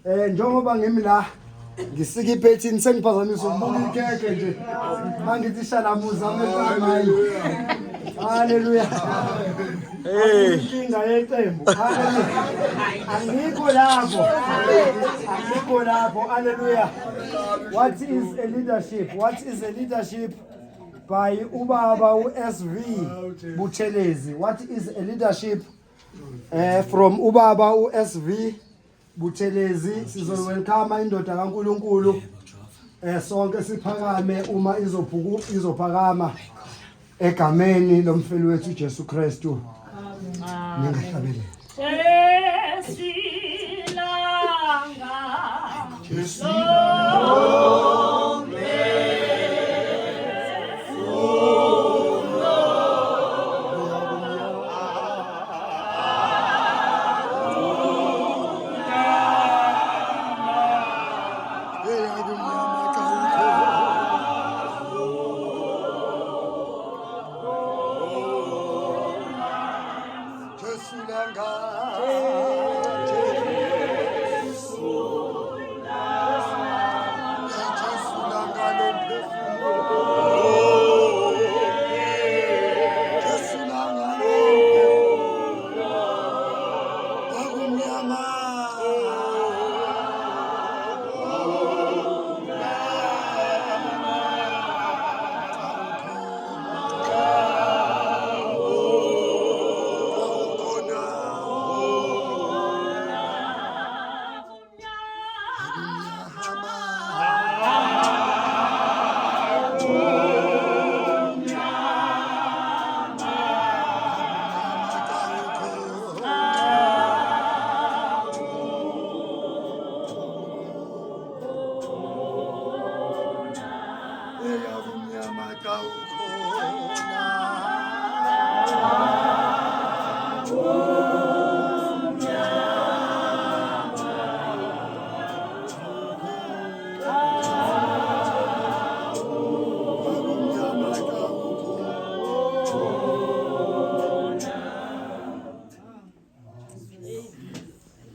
Njengoba ngimi la ngisika iphethini sengiphazamisa ukubuka ikhekhe nje. Mangithi shalamuza amehlo ami. Haleluya. Hey. Inkinga yeqembu. Haleluya. Angikho lapho. Angikho lapho. Haleluya. What is a leadership? What is a leadership? By ubaba uSV Buthelezi. What is a leadership? From ubaba uSV Buthelezi sizo welcome indoda kaNkuluNkulu. Sonke siphakame uma izophuku izophakama egameni lomfeli wethu Jesu Kristu. Ningahlabeleli. Esilanga Jesu.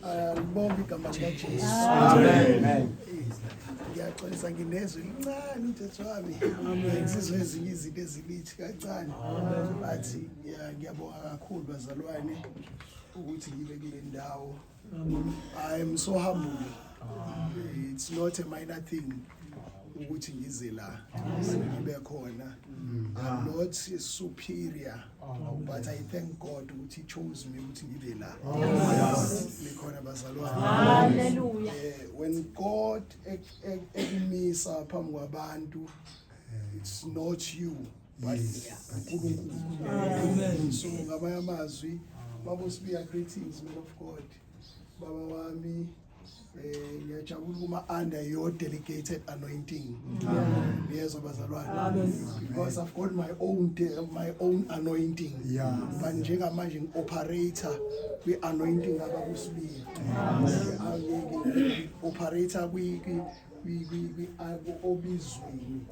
Alibonge igama likaJesu. Amen. Ngiyaxolisa nginezwi elincane uJesu wami. Ngizizwe ezinye izinto ezilithi kancane. But ngiyabonga kakhulu bazalwane ukuthi ngibe kule ndawo. I am so humble. It's not a minor thing ukuthi ngize la ngibe khona. I'm not superior but I thank God ukuthi he chose me ukuthi ngibe la. Nikhona bazalwane. Hallelujah. When God ekumisa phambi kwabantu, it's not you but uNkulunkulu. So ngamanye amazwi, Baba Sibiya, greetings man of God. Baba wami, ngiyajabula uma under your delegated anointing. Niyezwa bazalwane? Because I've got my own anointing. But njengamanje ngi-operator kwi-anointing abakuSibiya. Operator obizweni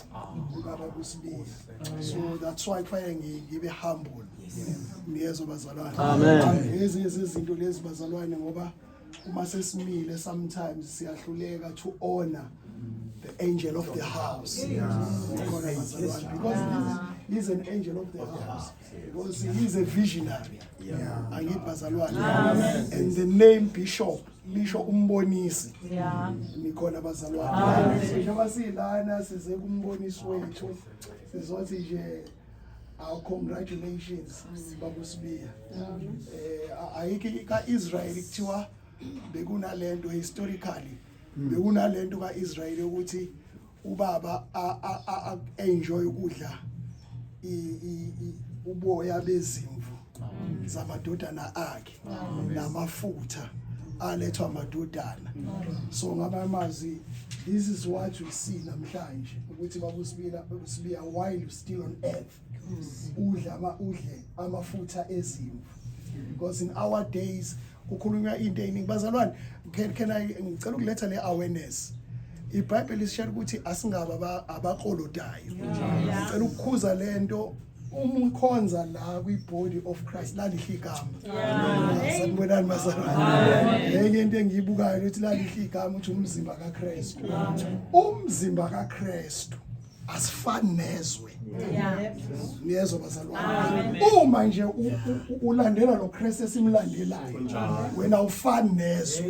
kubaba kuSibiya. So that's why kufanele ngibe humble. Niyezwa bazalwane? Amen. Ezinye zezinto lezi bazalwane, ngoba uma sesimile sometimes siyahluleka to honor the angel of the house. Khona bazalwane, because he's an angel of the house, because he is a visionary. Angithi bazalwane, and the name bishop lisho umbonisi. Nikhona bazalwane? So njengoba silana size kumbonisi wethu, sizothi nje our congratulations babuSibiya. Ayikho kaIsrael kuthiwa bekunalento historically, bekunalento kaIsrael ukuthi ubaba enjoy ukudla uboya bezimvu zamadodana akhe namafutha alethwa amadodana. So ngaba amazwi, this is what we see namhlanje ukuthi babuSibiya, babuSibiya, while you still on earth udla ama udle amafutha ezimvu, because in our days kukhulunywa into eyiningi bazalwane. Can I, ngicela ukuletha le awareness. IBhayibheli isishela ukuthi asingabe abaklolodayo. Ngicela ukukhuza lento. Uma ukhonza la kwi-body of Christ, lalihle igama. Sanibonani bazalwane. Enye into engiyibukayo ukuthi lalihle igama, ukuthi umzimba kaKristu. Umzimba kaKristu asifani nezwe. Niyezwa bazalwane? Uma nje ulandela lo Kristu esimlandelayo, wena ufani nezwe.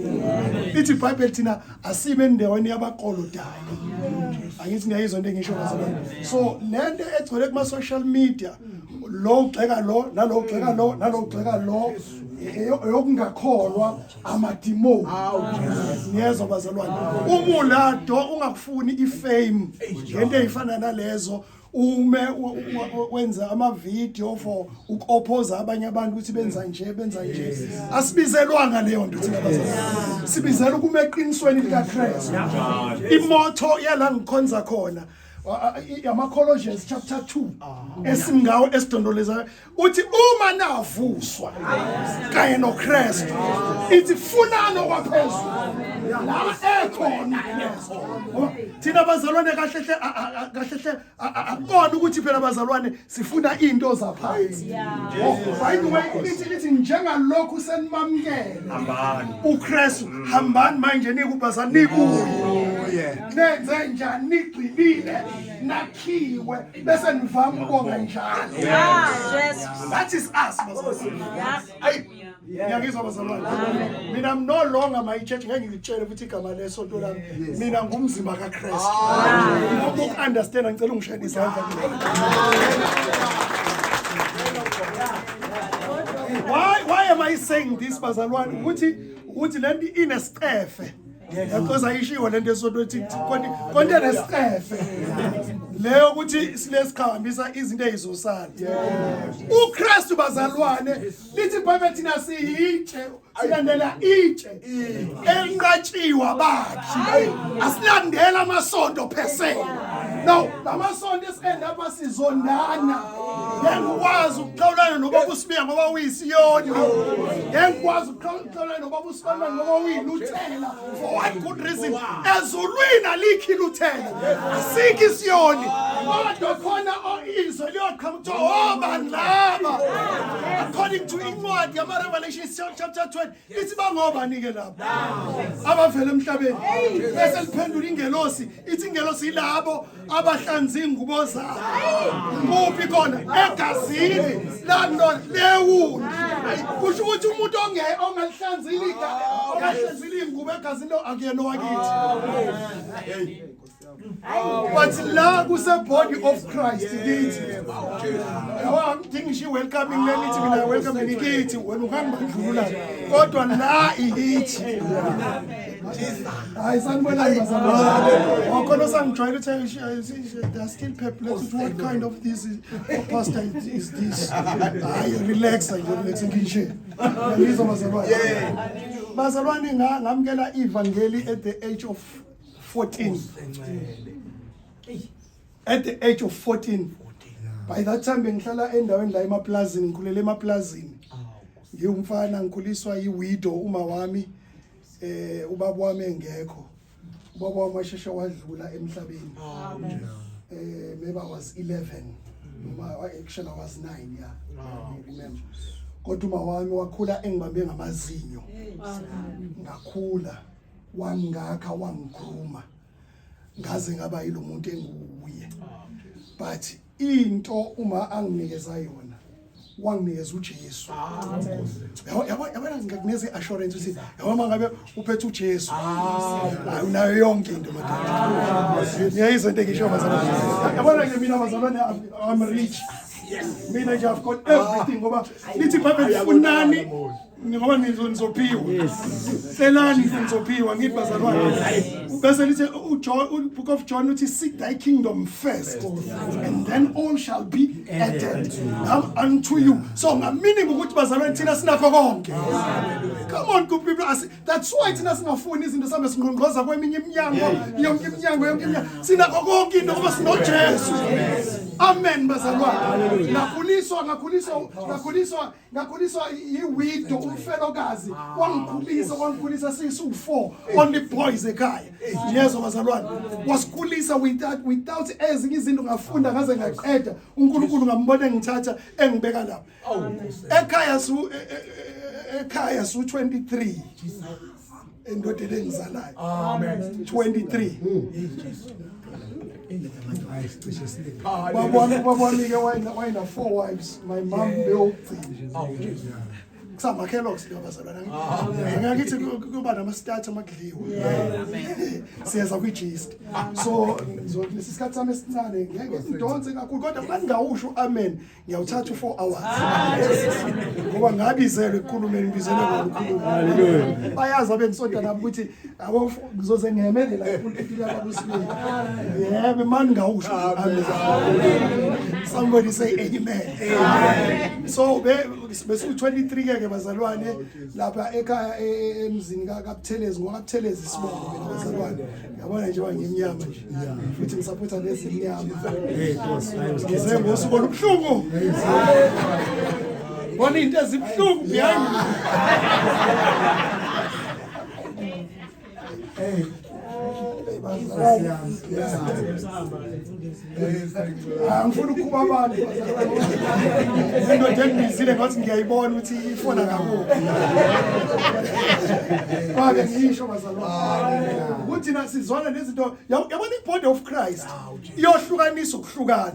Ithi iBhayibheli thina asibe endaweni yabaqolodayo. Angithi niyayizwa into engisho bazalwane? So lento egcwele kuma social media, lo ugxeka lo, nalo ugxeka lo, nalo ugxeka lo, eyokungakholwa, amadimoni. Niyezwa bazalwane? Uma ulado ungakufuni ifame ngento eyifana nalezo, ume wenza ama-video for uku-opposa abanye abantu ukuthi benza nje, benza nje, asibizelwanga leyo nto thina bazalwane. Sibizela ukuma eqinisweni likaKristu. Imotto yala ngikhonza khona ama-Colossians chapter 2 esingawo esidondoleza, uthi uma navuswa kanye noKristu, ithi funani okwaphezulu la ekhona uKristu. Ngoba thina bazalwane, kahle hle kahle hle akukona ukuthi phela bazalwane sifuna into zaphansi. Oh, by the way, lithi njengalokhu senimamukele uKristu, hambani manje nikubazana nikuye, nenze njani? Nigxilile, nakhiwe, bese nivama ukubonga njalo. That is us, bazalwane. Ayi, ngiyangizwa bazalwane? Mina I'm no longer my church. Ngeke ngikutshele futhi igama lesonto lami. Mina ngumzimba kaKristu. Uma uku-understand, ngicela ungishayele izandla kulokho. Why am I saying this, bazalwane? Ukuthi lento inesicefe. Because ayishiwo lento esonto ethi konke nesicefe. Leyo ukuthi silesikhambisa izinto ezizosala. UKristu bazalwane, lithi iBhayibheli thina siyitshe, silandela itshe enqatshiwa bakhi. Asilandela amasonto per se. No, lamasonto esi-end up sizondana. Ngeke ngikwazi ukuxhawulana nobaba uSibiya ngoba uyisiyoni. Ngeke ngikwazi ukuxhawulana nobaba uSibani ngoba uyiluthela. For what good reason? Ezulwini alikho iluthela. Asikho isiyoni. Kodwa khona izwe liyoqhamuka kuthiwa obani laba? According to incwadi yama-Revelation chapter 20, ithi bangobani-ke labo abavela emhlabeni? Bese liphendula ingelosi, ithi ingelosi yilabo abahlanza iy'ngubo zabo. Kuphi khona? Egazini lalo lewundlu. Kusho ukuthi umuntu ongalihlanzile ongahlanzile iy'ngubo egazini lo akuyena owakithi. But la kuse body of Christ kithi. Yabo, angidingi ngisho i-welcoming le nithi mina welcoming kithi, wena ungangibandlulula, kodwa la ikithi. Hayi, sanibonani bazalwane. Wakhona osangijwayele ukuthi they are still perplexed with what kind of this is, oh, pastor is this. Hayi, relax nje, relax ngishe. Ngizwa bazalwane. Bazalwane, ngamukela ivangeli at the age of 14. At the age of 14. By that time bengihlala endaweni la emaplazini, ngikhulele emaplazini. Ngiwumfana ngikhuliswa yiwidow uma wami, ubaba wami engekho. Ubaba wami washeshe wadlula emhlabeni. Maybe I was 11 noma actually I was 9, yeah. I remember. Kodwa uma wami wakhula engibambe ngamazinyo. Ngakhula, wangakha, wangikhuluma ngaze ngaba yilo muntu enguye. But into uma anginikeza yona, wanginikeza uJesu. Yabo, yabo, yabona, ngikuneze assurance ukuthi yabo uma ngabe uphethe uJesu, hayi, unayo yonke into madoda. Ngiyayizwa into engisho bazalwane? Yabona nje mina bazalwane, I'm rich. Mina nje I've got everything, ngoba lithi iBhayibheli funani ngoba nizophiwa, celani nizophiwa. Ngithi bazalwane, bese lithi uJohn, book of John uthi seek thy kingdom first and then all shall be added unto you. So ngameaning ukuthi bazalwane thina sinakho konke. Come on, good people. That's why thina singafuni izinto, sambe singqongqoza kweminye iminyango, yonke iminyango, yonke iminyango. Sinakho konke into ngoba sinoJesu. Amen bazalwane. Ngakhuliswa, ngakhuliswa, ngakhuliswa, ngakhuliswa yiwidow. Umfelokazi wangikhulisa, wangikhulisa sisu-4 only boys ekhaya. Yezwa bazalwane, wasikhulisa without ezinye izinto, ngafunda ngaze ngaqeda. uNkulunkulu ngambona engithatha engibeka lapha ekhaya. Su ekhaya su 23 endodeni engizalayo. Amen. 23. Hayi, sicishe silinde. Babwami ke wayena four wives, my mom beyokugcina. Awu Jesu. Kusama-Kellogg's leyo bazalwane. Ngakithi kuba nama-start amakudliwa. Siyeza kwi-gist. So lesi sikhathi sami esincane ngeke ngidonse kakhulu, kodwa uma ngingawusho amen ngiyawuthatha u-4 hours. Ngoba ngabizelwe ekukhulumeni, ngibizelwe ngokukhuluma. Hallelujah. Bayazi abengisonta nabo ukuthi yabo ngizoze ngiyemelela epulpitini lababusibili. Yebo, mani ngawusho amen. Somebody say amen. So besu 23 ke ke bazalwane lapha ekhaya emzini kaButhelezi, ngokaButhelezi isibongo mina bazalwane. Yabona nje ngimnyama nje. Futhi ngisupporta lezimnyama. Hey Nkosi, hayi. Ngize ngosuku olubuhlungu. Bona into ezibuhlungu behind me. Hey. Nkosi yami. Ah, ngifuna ukuba abantu bazalwane. Indoda engibizile ngathi ngiyayibona ukuthi ifona ngakubo. Kwake ngisho bazalwane ukuthi na sizwana nezinto, yabona i-body of Christ iyohlukanisa ukuhlukana.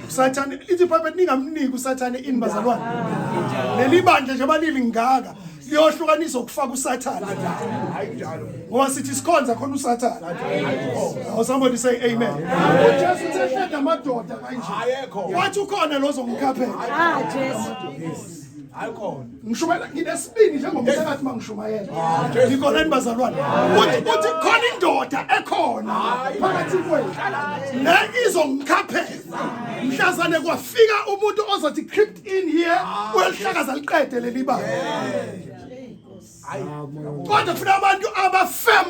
Usathane, lithi iBhayibheli ningamniki uSathane ini bazalwane. Leli bandla nje balili ngaka liyohlukanisa ukufaka uSathane. Hayi njalo. Ngoba sithi sikhonza khona uSathane. Oh, somebody say amen. UJesu uthe hleda amadoda kanje. Ayekho. Wathi ukhona lo zongikhaphela. Ah, Jesu. Hayi khona. Ngishumayela nginesibindi njengomphakathi mangishumayela. Ngikho nani bazalwane. Uthi khona indoda ekhona phakathi kwethu. Le izongikhaphela. Mhlazane kwafika umuntu ozothi crept in here, uyalihlakaza liqede leli banga. Kodwa kufuna abantu abafem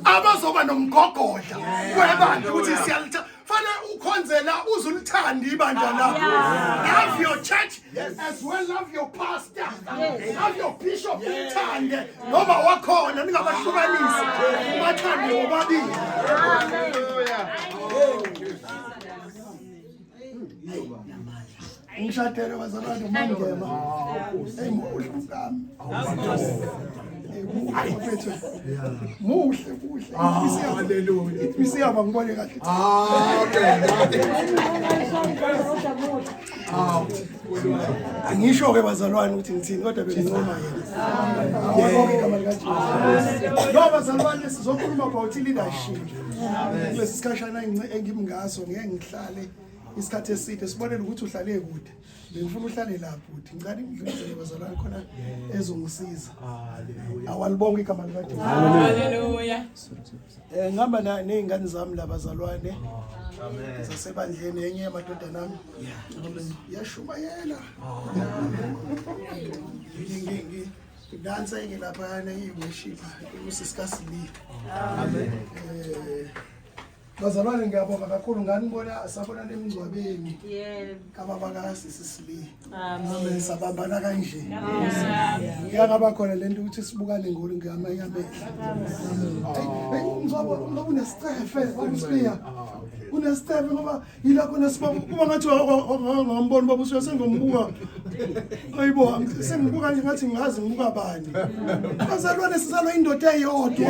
abazoba nomgogodla webandla ukuthi siyalitha. Fanele ukhonze la uze ulithande ibandla la. Love your church as well, love your pastor, love your bishop, uthande noma wakhona, ningabahlukanisi, bathande bobabili. Ngishadele bazalwane uMangema. Hey, muhle umkami. Hey, muhle mfethu. Muhle, muhle. Hallelujah. Ithi misiyaba ngibone kahle. Amen. Angisho ke bazalwane ukuthi ngithini, kodwa bengincoma yena. Awabonke igama likaJesu. No bazalwane, sizokhuluma about leadership. Kulesi sikhashana engimngaso ngeke ngihlale isikhathi eside, sibonele ukuthi uhlale kude. Bengifuna uhlale lapho uthi ngicela ingidlulisele bazalwane khona ezongisiza. Awalibonke igama likaJesu. Hallelujah. Ngihamba nezingane zami labazalwane. Zasebandleni, enye yamadodana ami. Yashumayela. Ngidansa enye laphayana iyi-worship usisi kaSibi. Amen. Bazalwane, ngiyabonga kakhulu nganibona, sabonana emngcwabeni kababa kasisi Sibi. Amen. Sabambana kanje. Ngiyangaba khona lento ukuthi sibukane ngolu ngamanye amehlo. Hey, umngcwabo ngoba unesicefe, uSibiya. Unesicefe ngoba yilapho nesibongo kuba ngathi ngambona ubaba usuke sengombuka. Ayibo, sengibuka nje ngathi ngazi ngibuka bani. Bazalwane, sizalwa indoda eyodwa.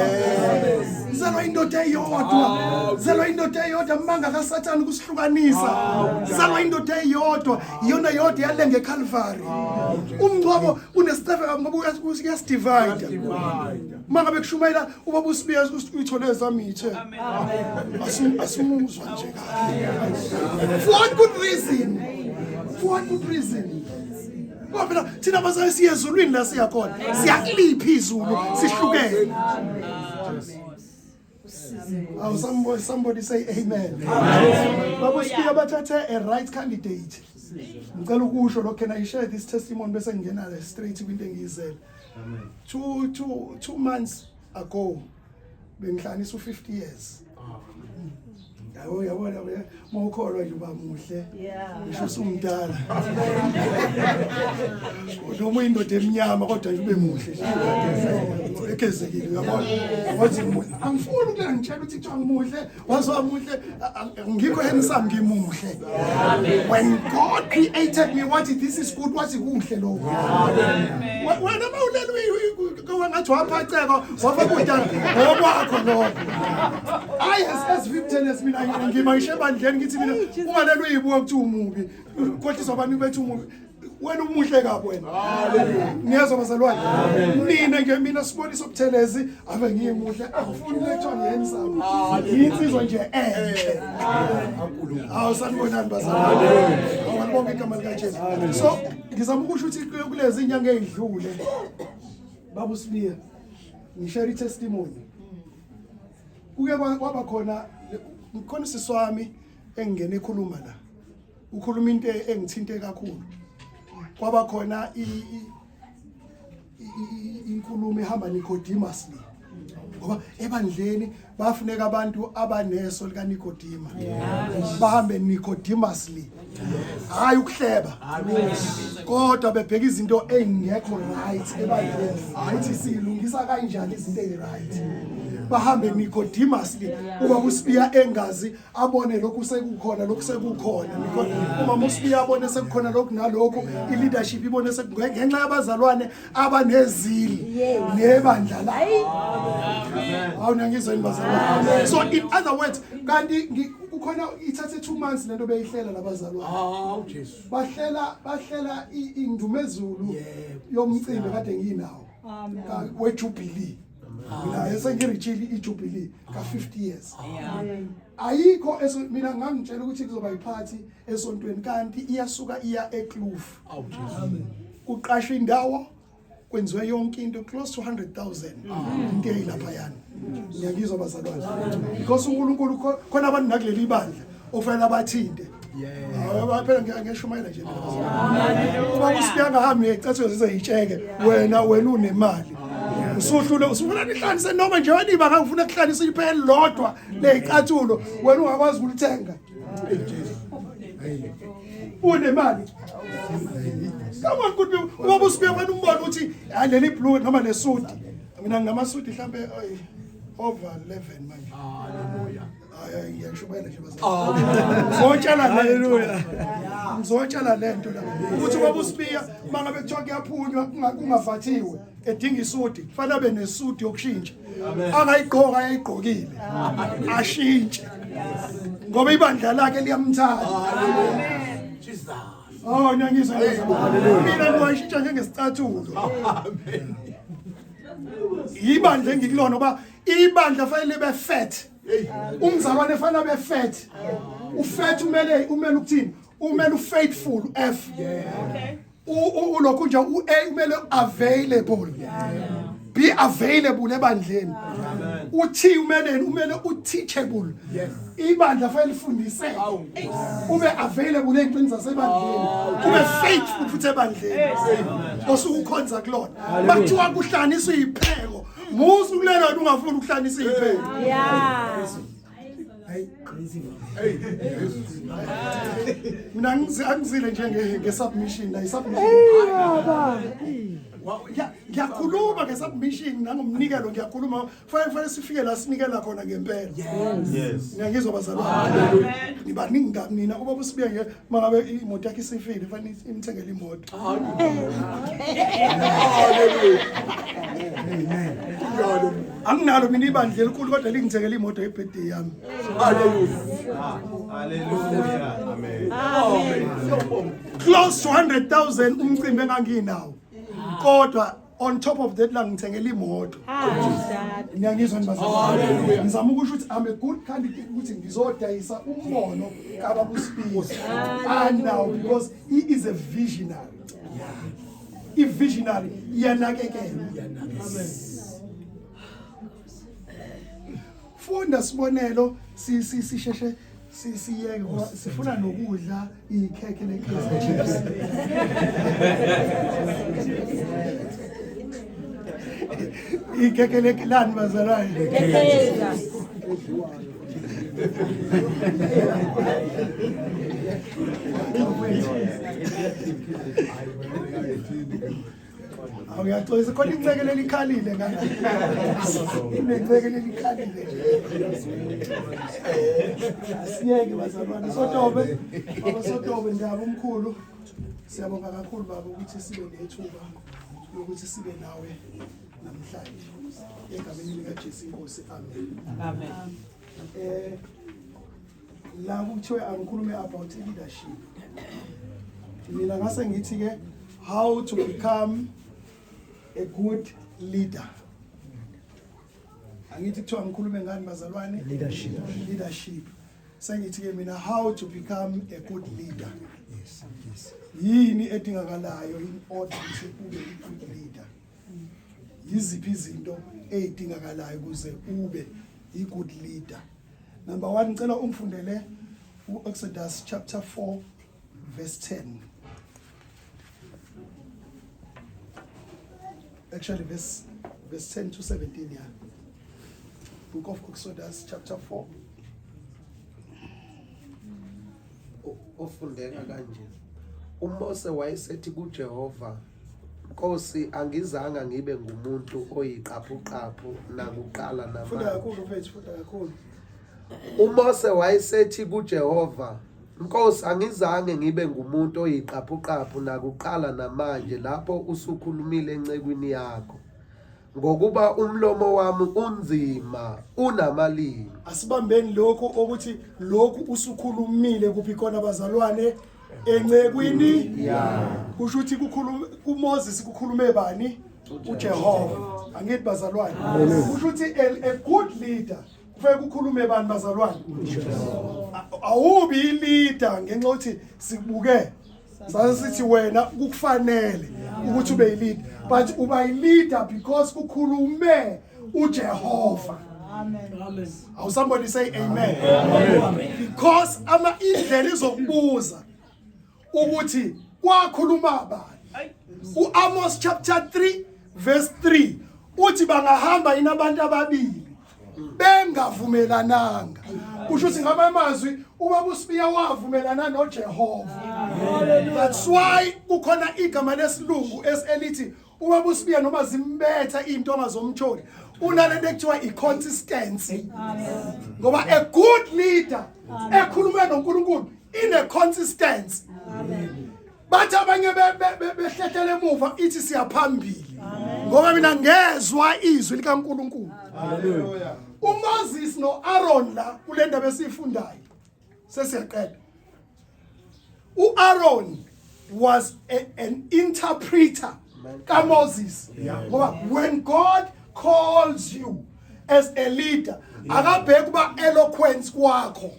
Sizalwa indoda eyodwa. Sizalwa indoda eyodwa, manga kaSathane kusihlukanisa. Sizalwa indoda eyodwa, iyona yodwa yalenga eCalvary. Umngcwabo unesicefe ngoba uyasidivide. Uma ngabe kushumayela ubaba uSibiya uyithole ezamithe. Asimuzwa nje kahle. For what good reason? For what good reason? Ngoba phela thina bazali siye ezulwini la siyakhona. Siyakuliphi izulu sihlukene. Oh, somebody say amen. Baba Sibiya bathathe a right candidate. Ngicela ukusho lokho, can I share this testimony bese ngingena la straight kwinto engiyizele. 2 months ago bengihlanganisa u50 years. Yabo, yabona uma ukholwa nje uba muhle. Ngisho usumdala. Noma uyindoda emnyama kodwa nje ube muhle nje. Egezekile, uyabona. Wathi ngimuhle. Angifuni ukula ngitshela ukuthi kuthiwa ngimuhle, waziwa muhle, ngikho handsome, ngimuhle. When God created me, wathi this is good, wathi kuhle lokho. Wena mawulele ngathi waphaceka wafa kudala ngokwakho lokho. Hayi, as Viptenes, mina ngima ngisho ebandleni ngithi mina ungalele uyibuka ukuthi umubi, ukhohliswa abantu bethi umubi. Wena umuhle kabi wena. Ngiyezwa bazalwane. Mina nje, mina Siboniso Buthelezi, ave ngiyimuhle, angifuni lethwa ngihandsome. Ngiyinsizwa nje enhle. Awu, sanibonani bazalwane. Awalibonke igama likaJesu. So ngizama ukusho ukuthi kulezi inyanga ey'dlule, baba uSibiya, ngishare i-testimony. Kuke kwaba khona khona usisi wami engingena ekhuluma la, ukhuluma into engithinte kakhulu. Kwaba khona inkulumo ehamba Nicodemus le, ngoba ebandleni bafuneka abantu abaneso lika Nicodema, bahambe Nicodemus le, hayi ukuhleba kodwa bebheka izinto ey'ngekho right ebandleni ukuthi siyilungisa kanjani izinto ey'right, bahambe Nicodemus le. Uma kuSibiya engazi abone lokhu sekukhona, lokhu sekukhona, uma uSibiya abone sekukhona lokhu nalokhu, i-leadership ibone ngenxa yabazalwane abanezili nebandla la. Hawu, niyangizwa yini bazalwane? So in other words, kanti kukhona ithathe 2 months lento beyihlela labazalwane. Hawu Jesu. Bahlela indumezulu yomcimbi kade nginawo wejubilee. Mina esengirichile ijubilee ka-50 years. Ayikho mina ngangitshela ukuthi kuzoba iphathi esontweni, kanti iyasuka iya eKloof. Awu Jesu. Kuqashwa indawo, kwenziwe yonke into, close to 100,000 into eyilaphayana. Ngiyakizwa bazalwane, because uNkulunkulu khona abantu nakuleli ibandla ofanele abathinte. Hawu, phela ngiyashumayela nje mina bazalwane. Uma kuSibiya ngahambi ngecathulo zize yitsheke, wena unemali, usuhlule, usufuna nihlanise noma nje wena iba ngangifuna kuhlanisa iphela lodwa ley'cathulo, wena ungakwazi ukulithenga, unemali. Come on, good people. Uma uSibiya wena umbona ukuthi hayi, leli blue noma lesudi, mina nginamasudi mhlambe over 11 manje. Hallelujah. Hayi, ngiyashumayela nje bazalwane. Ngizotshela lento. Ngizotshela lento la. Ukuthi ubaba uSibiya mangabe kuthiwa kuyaphunywa kungavathiwe, edinga isudi, kufanele abe nesudi yokushintsha. Angayigqoka ayigqokile. Ashintshe. Ngoba ibandla lakhe liyamthanda. Jesus. Oh, ngiyangizwa. Mina ngiwashintsha njengesicathulo. Amen. Ibandla engikulona, ngoba ibandla fanele libe fat. Umzalwane fanele abe fat. Ufat umele ukuthini? Umele ufaithful, F. Ulokhu nje u-A umele available. Be available ebandleni. U-T umeleni? Umele u-teachable. Ibandla fanele lifundiseke. Ube available ey'ntweni zasebandleni. Ube faithful futhi ebandleni osuke ukhonza kulona. Makuthiwa kuhlanganiswa iy'pheko, musu kulelo wena ungafuni ukuhlanganisa iy'pheko. Hayi, crazy. Mina angizile nje nge-submission la, i-submission. Ngiyakhuluma nge-submission nangomnikelo, ngiyakhuluma. Kufanele sifike la sinikela khona ngempela. Ngiyangizwa bazalwane? Nibaningi kabi nina. Ubaba uSibiya nje, uma ngabe imoto yakhe isifile, kufanele imthengele imoto. Hallelujah. Kunjalo. Anginalo mina ibandla elikhulu kodwa lingithengele imoto ye-birthday yami. Hallelujah. Hallelujah. Amen. Amen. Siyabonga. Close to 100,000 umcimbi enganginawo, kodwa on top of that la ngithengele imoto. Ngiyangizwa nibazalwane? Ngizama ukusho ukuthi I'm a good candidate ukuthi ngizodayisa umbono kababa uSibiya anawo, because he is a visionary. I-visionary iyanakekelwa. Funda sibonelo, sisheshe siyeke ngoba sifuna nokudla ikhekhe le-Kaizer Chiefs. Ikhekhe lani bazalwane? Awuyaxolisa khona inceke lelikhalile ngana. Ineceke lelikhalile nje. Asiyeke bazalwane sotobe. Baba sotobe ndaba omkhulu. Siyabonga kakhulu baba ukuthi sibe nethuba lokuthi sibe nawe namhlanje. Egameni likaJesu inkosi amen. Amen. La kuthiwe angikhulume about leadership. Mina ngase ngithi ke how to become a good leader. Angithi kuthiwa ngikhulume ngani bazalwane? Leadership. Leadership. Sengithi ke mina how to become a good leader. Yes. Yini edingakalayo in order ukuthi ube a good leader? Yiziphi izinto ezidingakalayo ukuze ube i good leader? Number 1 ngicela ungifundele uExodus chapter 4 verse 10. Actually verse 10 to 17 yeah. Book of Exodus chapter 4. Ofundeka kanje. uMose wayesethi kuJehova, Nkosi, angizange ngibe ngumuntu oyiqaphuqaphu nakuqala Funda namanje. kakhulu mfethu, funda kakhulu. uMose wayesethi kuJehova, Nkosi, angizange ngibe ngumuntu oyiqaphuqaphu nakuqala namanje lapho usukhulumile encekwini yakho. Ngokuba umlomo wami unzima unamalimi. Asibambeni lokho ukuthi lokhu usukhulumile kuphi khona bazalwane encekwini kusho ukuthi kukhuluma kuMoses kukhulume bani uJehova angithi bazalwane kusho ukuthi a good leader kufanele kukhulume bani bazalwane awubi leader ngenxa yokuthi sibuke sasithi wena kukufanele ukuthi ube leader but uba leader because kukhulume uJehova. Amen. Aw somebody say amen. Amen. Because ama indlela izokubuza ukuthi kwakhuluma bani. uAmos chapter 3 verse 3 uthi bangahamba yini abantu ababili bengavumelananga. Kusho ukuthi ngamanye amazwi ubaba uSibiya wavumelana noJehova. That's why kukhona igama lesilungu eselithi ubaba uSibiya noma zimbetha into ongazomtholi unalento ekuthiwa i-consistency ngoba a good leader ekhulume noNkulunkulu ine consistency bathi abanye behlehlele emuva ithi siyaphambili ngoba mina ngezwa izwi likaNkulunkulu. Hallelujah. uMoses noAaron la kule ndaba esiyifundayo sesiyaqeda. uAaron was an interpreter kaMoses ngoba when God calls you as a leader akabheki uba eloquence kwakho.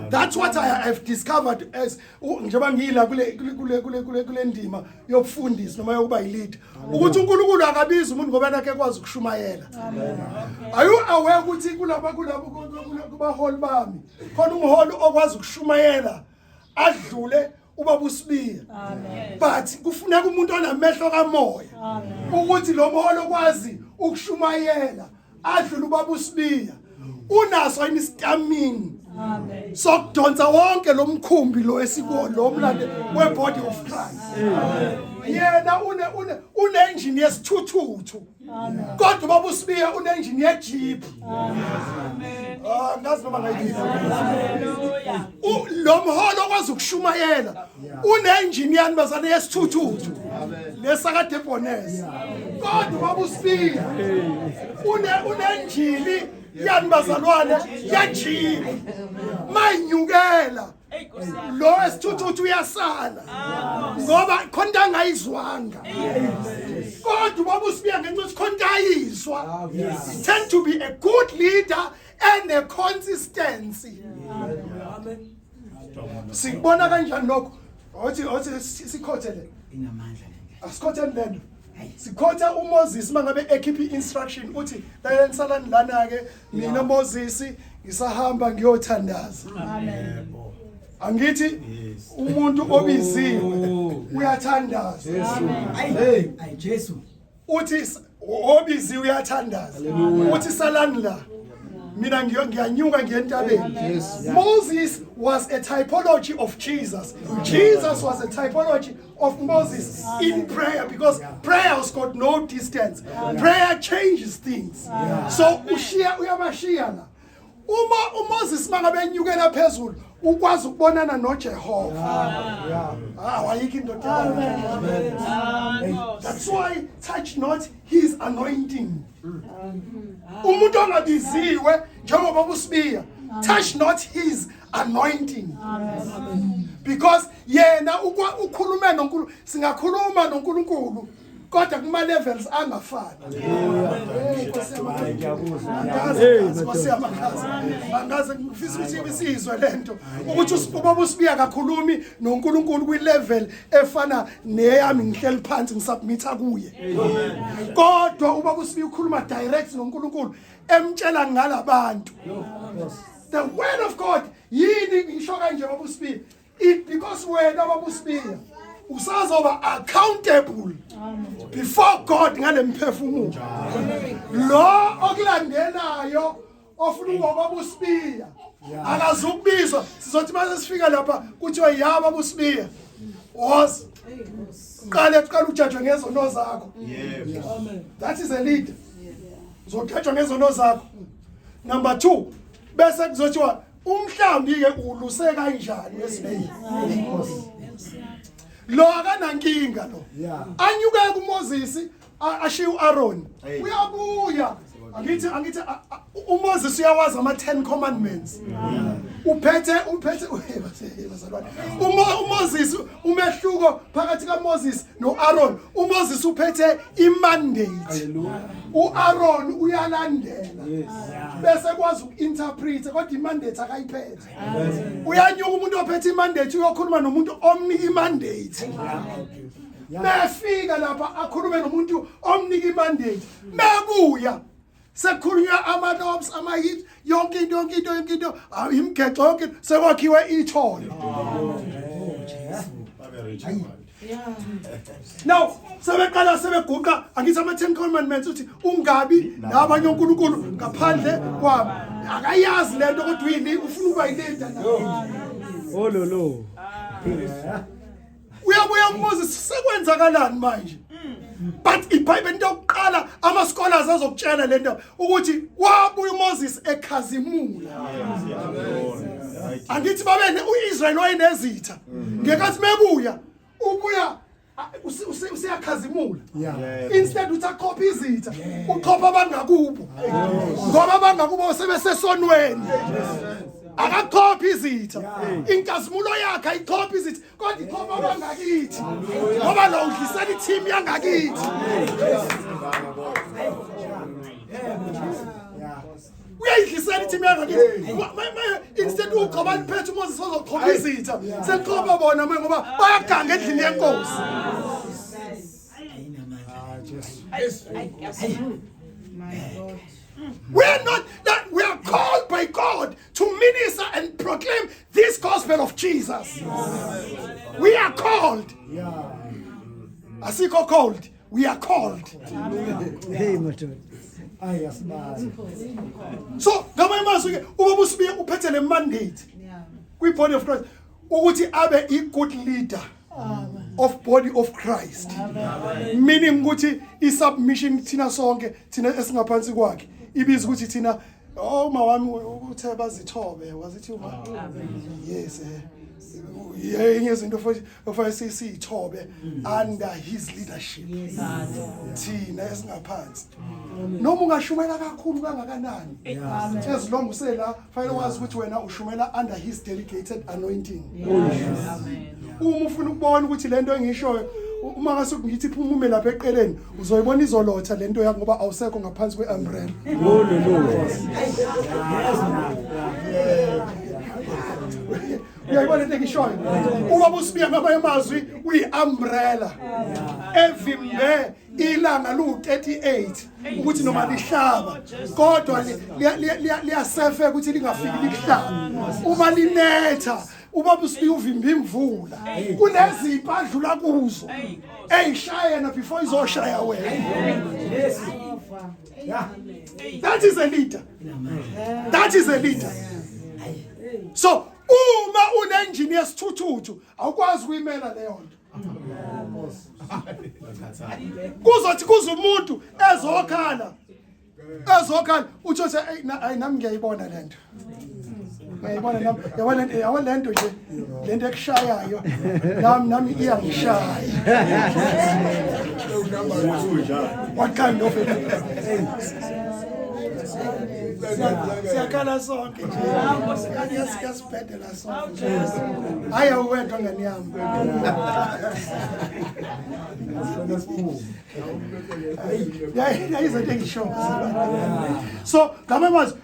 That's what I have discovered as njengoba ngila kule kule kule kule kule ndima yobufundisi noma yokuba yileader ukuthi uNkulunkulu akabizi umuntu ngoba nakhe ekwazi ukushumayela. Are you aware ukuthi kulaba kulabo kubaholi bami khona umholi okwazi ukushumayela adlule ubaba uSibiya, but kufuneka umuntu onamehlo kamoya ukuthi lo mholi okwazi ukushumayela adlule ubaba uSibiya unaso yini stamina sokudonsa wonke lo mkhumbi lo esikuwo lo mlande we body of Christ. Yena une une une engine yesithuthuthu kodwa ubaba uSibiya une engine yejeep. Ah, ngazi noma ngayibizwa. Lo mholo okwazi ukushumayela une engine yani bazane yesithuthuthu lesakade bonus kodwa ubaba uSibiya une engine yani bazalwane yejeep mayinyukela lo esithuthuthu uyasala ngoba khona into angayizwanga kodwa ubaba uSibiya ngenxa yokuthi khona into ayizwa tend to be a good leader and a consistency. Sikubona kanjani lokho? Othi sikhothe le Inamandla le. Asikhothe lento sikhotha uMoses mangabe ekhipha i-instruction uthi lalani salani lana ke mina Moses ngisahamba ngiyothandaza. Angithi umuntu obiziwe uyathandaza. Hey, ay Jesu. Uthi obiziwe uyathandaza. Uthi salani la. Mina ngiyanyuka ngiye entabeni. Moses was a typology of Jesus. Jesus was a typology of Moses in prayer because prayer has got no distance. Prayer changes things. So ushiya uyabashiya la. Uma uMoses mangabe enyukela phezulu ukwazi ukubonana noJehova. Ah, wayikho indoda. That's why touch not his anointing. Umuntu ongabiziwe njengoba uSibiya touch not his anointing. Because yena ukhulume noNkulunkulu singakhuluma noNkulunkulu kodwa kuma levels angafani. Nkosi yamakhaza. Angaze ngifisa ukuthi isizwe lento ukuthi ubaba uSibiya kakhulumi noNkulunkulu kwi level efana neyami ngihleli phansi ngisubmitha kuye. Kodwa ubaba uSibiya ukhuluma direct noNkulunkulu emtshela ngalabantu. The word of God yini ngisho kanje baba uSibiya it because wena baba uSibiya usazoba accountable before God ngale mphefumulo lo okulandelayo ofuna ukuba baba uSibiya akazukubizwa sizothi mase sifika lapha kuthiwa ya baba uSibiya was qale qala ujajwe ngezono zakho. Yebo. That is a leader. Uzojajwa ngezono zakho. Number 2 bese kuzothiwa umhlambi ke uluse kanjani wesibili. Lo akanankinga lo. Anyuke kuMoses ashiye uAaron. Uyabuya. Angithi angithi uMoses uyawazi ama 10 commandments. Uphethe uphethe bazalwane. UMoses umehluko phakathi kaMoses noAaron. uMoses uphethe imandate. uAaron uyalandela. Bese kwazi ukinterpret kodwa imandate akayiphethe. Uyanyuka umuntu ophethe imandate uyokhuluma nomuntu omnika imandate. Befika lapha akhulume nomuntu omnika imandate. Mebuya sekukhulunywa ama-lobs ama-hit yonke into yonke into yonke into imigexo yonke into sekwakhiwe ithole. Now sebeqala sebeguqa angithi ama-10 commandments uthi ungabi nabanye onkulunkulu ngaphandle kwami. Akayazi lento kodwa uyini ufuna ukuba yileader naye. Ololo. Uyabuya kuMoses sekwenzakalani manje? But iBhayibheli into yokuqala ama scholars azokutshela lento ukuthi wabuya uMoses ekhazimula. Angithi babe uIsrael wayenezitha. Ngekathi mebuya ubuya usiyakhazimula. Instead uthi aqhophe izitha, uqhopha abangakubo. Ngoba abangakubo sebesesonweni. Akaqhophi izitha. Inkazimulo yakhe ayiqhophi izitha. Kodwa ikhoma abangakithi ngoba lo udlisela i-team yangakithi. Uyayidlisela i-team yangakithi. Instead ugcoba liphethe uMoses ozoqhoba izitha seliqhoba bona manje ngoba bayaganga endlini yenkosi. We are not that we are called by God to minister and proclaim this gospel of Jesus. We are called. Asikho called. We are called. Hey madoda. Ayi asibazi. So ngamanye amazwi ke ubaba uSibiya uphethe le mandate kwi body of Christ ukuthi abe i good leader of body of Christ. Meaning ukuthi i submission thina sonke thina esingaphansi kwakhe ibiza ukuthi thina oh uma wami uthe bazithobe wazithi uma yes yenye izinto futhi ofanele siyithobe under his leadership thina esingaphansi noma ungashumela kakhulu kangakanani as long usela fanele wazi ukuthi wena ushumela under his delegated anointing. Uma ufuna ukubona ukuthi lento engishoyo uma ngase ngithi phumume lapha eqeleni uzoyibona izolotha lento yakho ngoba awusekho ngaphansi kweumbrella. Uyayibona into engishoyo? Uma uSibiya ngamanye amazwi uyi-umbrella evimbe ilanga lu-38 ukuthi noma lihlaba kodwa liyasefeka ukuthi lingafiki likuhlaba. Uma linetha ubaba uSibiya uvimba imvula kunezimpi adlula kuzo eyishaya yena before izoshaya wena. That is a leader. That is a leader. So uma unenjini yesithuthuthu awukwazi ukuyimela leyo nto. Kuzothi kuze umuntu ezokhala ezokhala utsho ukuthi ayi nami ngiyayibona lento. Ngiyayibona nami yabona yabona lento nje lento ekushayayo nami nami iyangishaya. What kind of a Siyakhala sonke nje. Siyasibhedela sonke. Hayi awuwedwa ngane yami. Yayizinto engisho. So ngamanye amazwi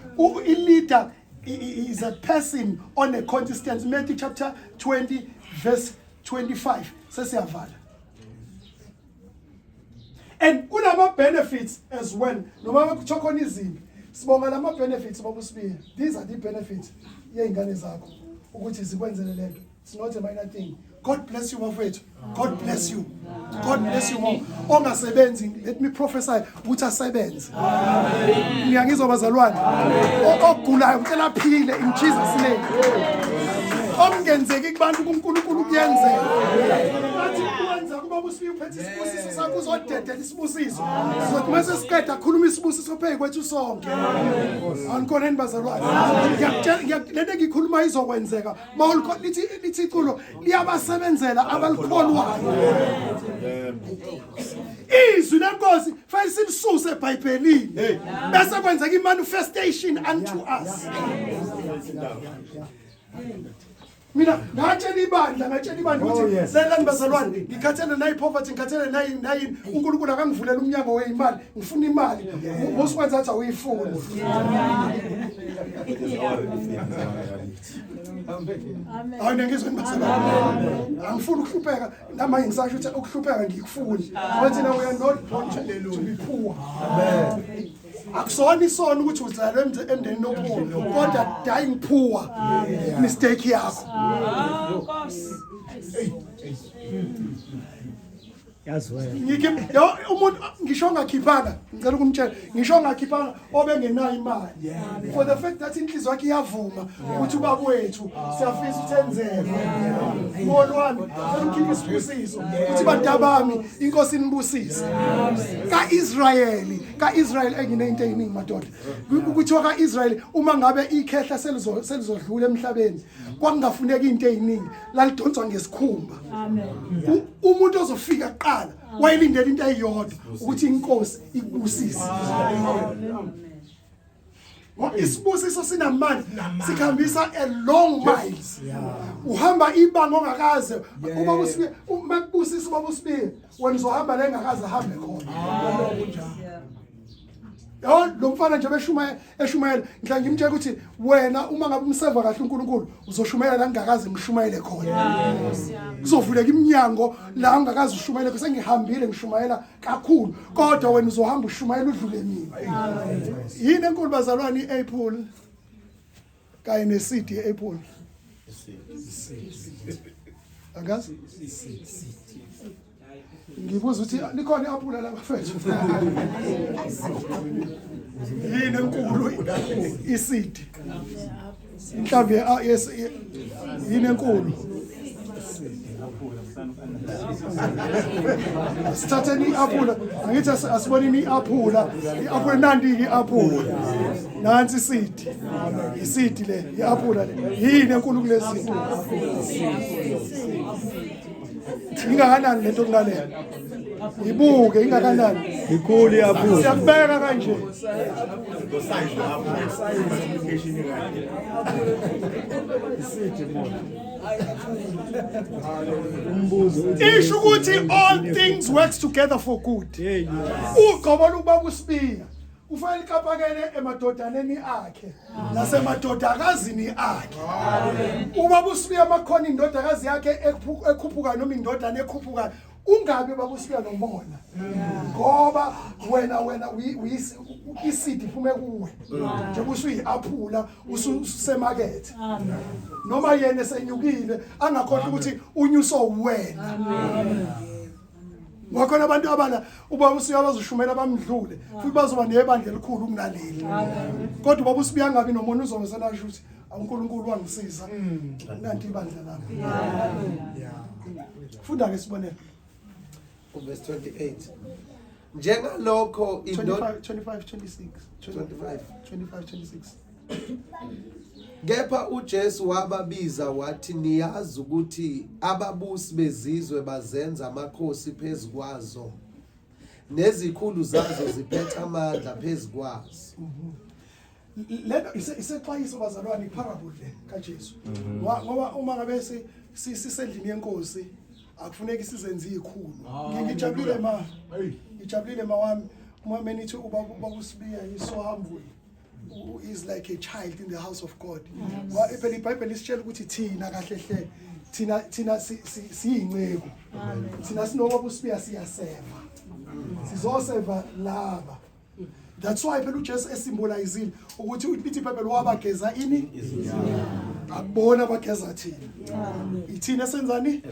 i-leader is a person on a consistent. Matthew chapter 20 verse 25 sesiyavala. And kunama benefits as well. Noma kuthiwa khona izimpi. Sibonga lama benefits baba uSibiya. These are the benefits yey'ngane zakho ukuthi zikwenzele lento. It's not a minor thing. God bless you bafethu. God bless you. God bless you more. Ongasebenzi, let me prophesy ukuthi asebenze. Ngiyangizwa bazalwane. Ogulayo ngicela aphile in Jesus name. Okungenzeki kubantu kuNkulunkulu kuyenzeka. Athi kwenza kuba uSibiya uphethe isibusiso sakho uzodedela isibusiso. Sizothi mase siqeda khuluma isibusiso phezu kwethu sonke. Anikhoneni bazalwane. Ngiyakutshela lento engikhuluma izokwenzeka. Mawulikho lithi lithi iculo liyabasebenzela abalikholwayo. Izwi lenkosi fanele silisuse eBhayibhelini. Bese kwenzeka i-manifestation unto us. Mina ngatshela ibandla ngatshela ibandla ukuthi oh, lelani bazalwane ngikhathele nayi poverty ngikhathele nayi nayi uNkulunkulu akangivulela umnyango weyimali ngifuna imali musikwenza athi awuyifuni. Hayi ngizwe bazalwane. Angifuni ukuhlupheka namanje ngisasho ukuthi ukuhlupheka ngikufuni. Ngoba thina we are not born to be poor. Amen. Akusona isono ukuthi uzalwe emndenini opoor kodwa dying poor mistake yakho. Yazwela. Ngikhi yo umuntu ngisho ngakhiphanga ngicela ukumtshela ngisho ngakhiphanga obengenayo imali for the fact that inhliziyo yakhe iyavuma ukuthi ubaba wethu siyafisa ukuthi enzeke mholi wami cela ukhiphe isibusiso ukuthi bantu bami inkosi inibusise kaIsrayeli kaIsrayeli enginento eyiningi madoda kuthiwa kaIsrayeli uma ngabe ikhehla selizo selizodlula emhlabeni kwakungafuneki into eziningi lalidonswa ngesikhumba amen umuntu ozofika kuqala wayelindela into eyodwa ukuthi inkosi ikubusise ngoba isibusiso sinamandla sikhambisa a long miles uhamba ibanga ongakaze uma usibiye uma kubusisa ubaba usibiye wena uzohamba la engakaze ahambe khona Yabo lo mfana nje beshumayela eshumayela ngihlala ngimtshela ukuthi wena uma ngabe umseva kahle uNkulunkulu uzoshumayela la ngingakaze ngishumayele khona. Kuzovuleka iminyango la ungakaze ushumayele khona sengihambile ngishumayela kakhulu kodwa wena uzohamba ushumayela udlule mina. Yini enkulu bazalwane iApple kanye neseed yeApple? Angazi? Ngibuza ukuthi likhona iapula la bafethu. Yini enkulu iseed? Inhlamvu yes yini enkulu? Sithatheni iapula, angithi asibonini iapula. Iapula nandi iapula. Nansi iseed. Iseed le, iapula le. Yini enkulu kulezi zinto? Ingakanani lento kunale? Ibuke ingakanani? Ikhulu iapula. Siyakubeka kanje. Isho ukuthi all things works together for good. Ugcobo lukubaba uSibiya. Kufanele ikapakele emadodaneni akhe nasemadodakazini akhe. Ubaba uSibiya amakhona indodakazi yakhe ekhuphuka noma indodana ekhuphuka ungabi baba uSibiya nomona. Ngoba wena wena isidi iphume kuwe. Njengoba usuyi-aphula ususemakethe. Noma yena esenyukile angakhohlwa ukuthi unyuso wena. Ngoba abantu abala ubaba uSibiya bazoshumela bamdlule futhi bazoba nebandla elikhulu kunaleli. Kodwa ubaba uSibiya angabi nomona uzobe senasho ukuthi uNkulunkulu wangisiza. Nanti ibandla lami. Funda ke sibonelo. Verse 28. Njengalokho indoda 25 26 25 25 26 Kepha uJesu wababiza wathi, niyazi ukuthi ababusi bezizwe bazenza amakhosi phezu kwazo, nezikhulu zazo ziphethe amandla phezu kwazo. Lento isexwayiso bazalwane, iparable le kaJesu. Ngoba uma ngabe sisendlini yenkosi akufuneki sizenze ikhulu. Ngijabulile ma. Ngijabulile ma wami. Uma menithi ubaba uSibiya is so humble. Is like a child in the house of God. Ngoba phela iBhayibheli isitshela ukuthi thina kahle hle thina siyinceku. Thina sinobaba uSibiya siyaseva. Sizoseva laba. That's why phela uJesu esymbolizile ukuthi lithi iBhayibheli wabageza ini? Akubona abageza thina. Ithina senzani?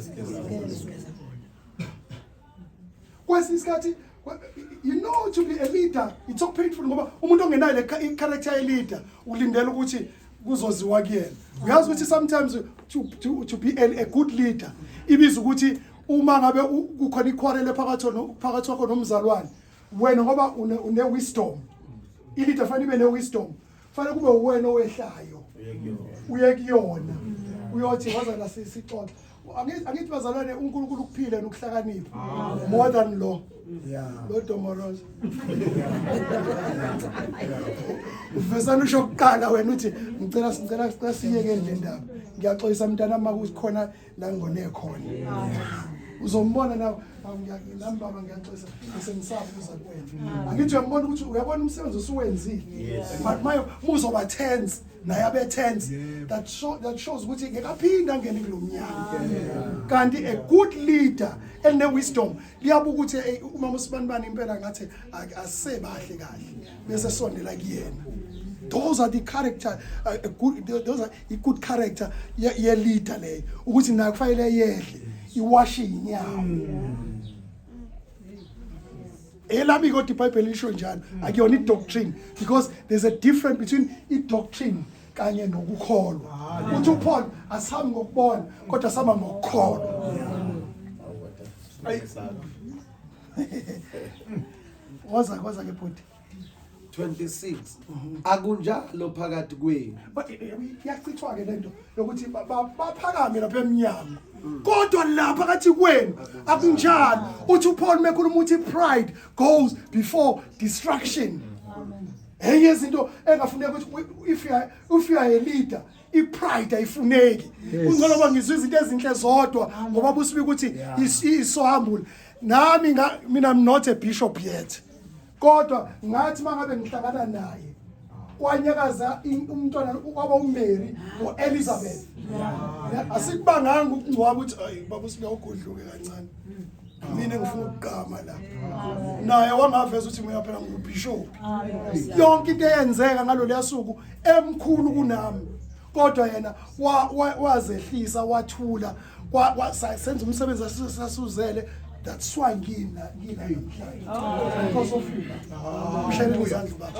Kwesinye isikhathi you know to be a leader it's so painful ngoba umuntu ongenayo le character ye leader ulindela ukuthi kuzoziwa kuyena. Uyazi ukuthi sometimes to be a good leader ibiza ukuthi uma ngabe kukhona iquarrel phakathi phakathi kwakho nomzalwane wena ngoba une wisdom, i-leader fanele ibe ne wisdom, fanele kube uwena owehlayo uye kuyona uyothi wazana sixoxe. Angithi bazalwane uNkulunkulu ukuphile nokuhlakanipha more than lo lo domoroza uvesana usho kuqala wena uthi ngicela sicela sicela siyeke le ndaba, ngiyaxolisa mntana uma kukhona la ngone khona. Uzombona nawe, nami baba ngiyaxolisa ngisengisaba ukuza kuwena. Angithi uyambona ukuthi uyabona umsebenzi osuwenzile, but maye muzoba tense naye abe tense, that shows ukuthi ngeke aphinde angene kulo mnyango. Kanti a good leader eline wisdom liyabuka ukuthi umama usibanibani impela ngathi asebahle kahle bese sondela kuyena. Those are the character, a good, those are i good character ye leader leyo, ukuthi nayo kufanele yehle iwashe inyawo. Elami kodwa iBhayibheli lisho njalo, akuyona i-doctrine, because there's a difference between i-doctrine kanye nokukholwa. Uthi uPaul asihambi ngokubona kodwa sihamba ngokukholwa. Woza woza ke bhuti. 26 Akunjalo phakathi kwenu. Iyachithwa ke lento yokuthi baphakame lapha emnyango, kodwa la phakathi kwenu akunjalo. Uthi uPaul mekhuluma uthi pride goes before destruction. Enye izinto engafuneka ukuthi if you are a leader, i-pride ayifuneki. Kungcono ngoba ngizwe izinto ezinhle zodwa ngoba busibika ukuthi is so humble. Nami mina I'm not a bishop yet, kodwa ngathi mangabe ngihlangana naye kwanyakaza umntwana kwaba uMary noElizabeth. Asikubanganga ukungcwaba ukuthi ayi baba uSibiya ugudluke kancane, mina ngifuna ukuqama la. Naye wangaveza ukuthi mina phela ngubishop. Yonke into eyenzeka ngalolu suku emkhulu kunami, kodwa yena wazehlisa wathula, senza umsebenzi sasuzele. That's why ngina namhlanje because of you. Mshayeleni izandla baba.